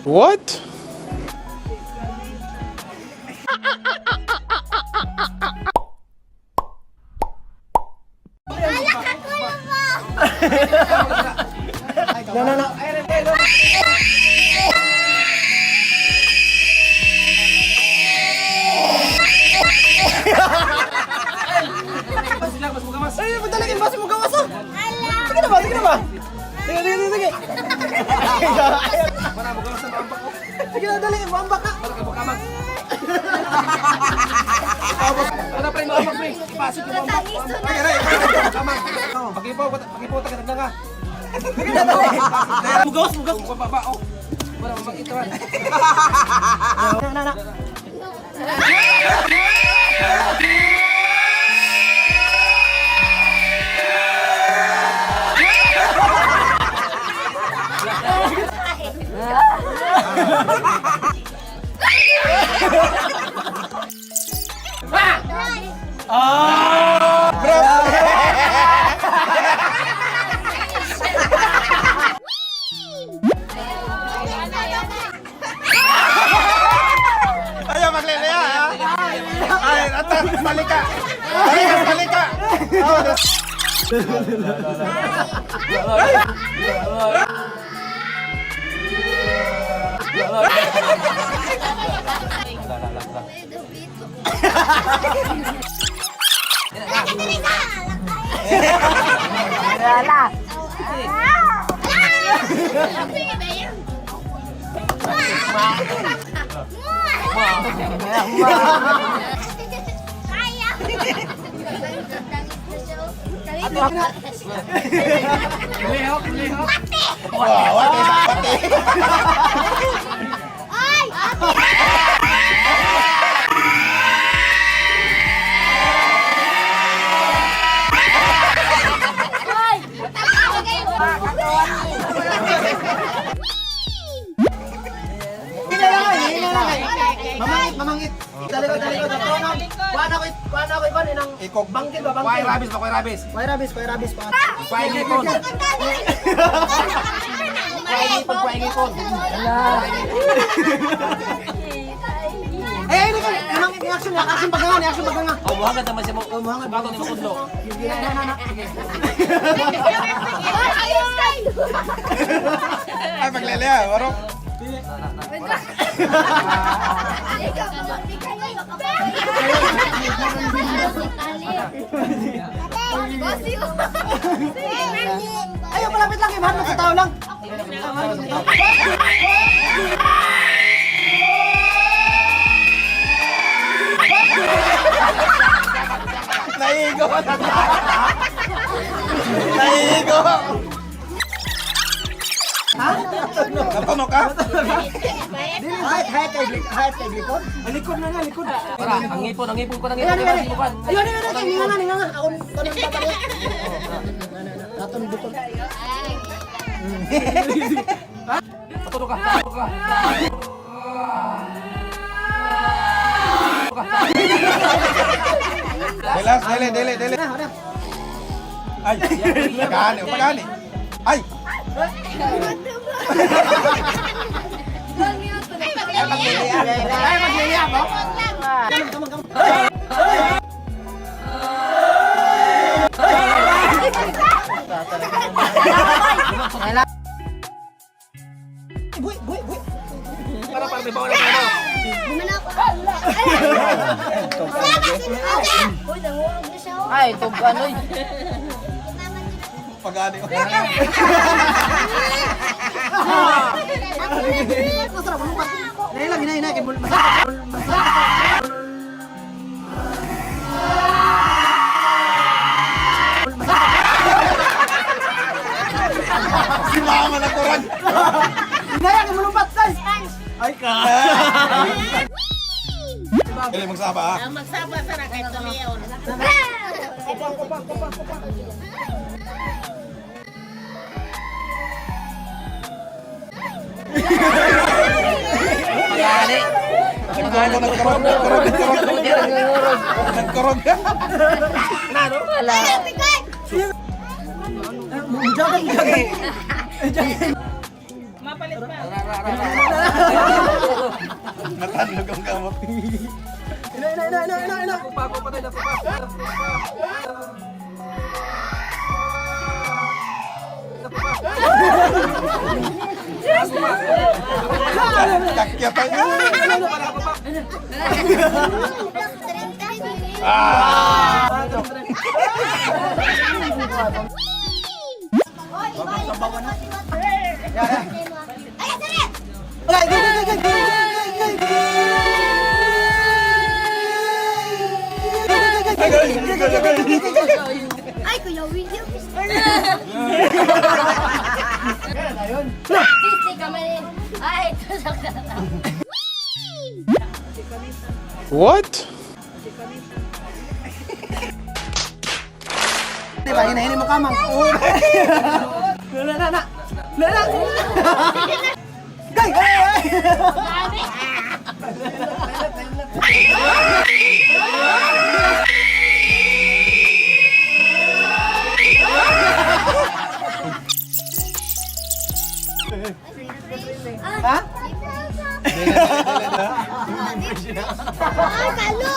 What? Wala ka kulo mo! No, no, no. Ay, padala kay basi mo gawas ah. Sige na ba, sige na ba? Sige, sige, sige, sige. Sige na, dali, maambak ka. Ano pre, maambak pre. Ipasok yung maambak. Taniso na! Pakipaw, pakipaw, tagatagda ka. Sige na, dali. Mugawas, mugawas. Baba, oh. Wala, makita man. Na, na, na. Ayaw maglilaya ha? Ay, atas, talika! Talika, talika! Oh, Lihok, lihok. Wow, wate, wate. Ay! Hina lang, hina lang. Mamangit, mamangit. Dali ko, dali ko. Kuha na ko, kuha na ko, kuha na Ikog. Bangkit ba, Kuhay bangkit? rabis ba, kuhay rabis. Kuhay rabis, kuhay rabis. Kuhay ngipon. Kuhay ngipon, kuhay ngipon. Eh, ay, mamangit, action, action paganga, action paganga. Oh, muhangad naman siya mo. Oh, muhangad. Bato ni Makudlo. Na, na, na. Ay, maglilaya. Oro. Ayaw, malapit lang, imahan sa tao lang. Naigo. Naigo. Ha? Natunog ka? Dili, hayat, hayat kay hayat kay likod. Ay, likod na nga, likod. Para, ang ngipon ko, ang Ayun, ngipon. ayun, ayun. Ayun, ayun, ayun, ninga nga, ninga nga. Ako, tanong babalik. Aton bukol. Patulog ka, patulog ka. Delas, dele, dele, dele. Na, na. Ay, pagani, pagani. Ay, Ay, magliliya po. Come, come, come. Buy, buy, buy. Para, para, may bawal na ano. Ay, ito ano eh. pagani. Masarap, lumpat. Hinay lang, hinay, hinay. Masarap, masarap. Si mama na kurang. Hinay, ang lumpat, guys. Ay ka. Dili magsaba ha. Magsaba sa na kahit kami. Pagani. Nagkurog, nagkurog, nagkurog, nagkurog. Nagkurog. Wala. Ay, pikay! Jagan, jagan. Jagan. Mapalit pa. Natanlog ang kamot. Ina, ina, ina, ina, ina, ina. Pa, pa, patay na pa. Kakyatan yun. Ay, sorry! Okay, go, go, go, go, go, go, go, Ay, Kuya William. Sisi ka man. Ay, tusok na. What? Di ba, hinahin mo kamang. Na, na, na, na. Na, na. Gay, gay, gay. Ha? Ay, kalo!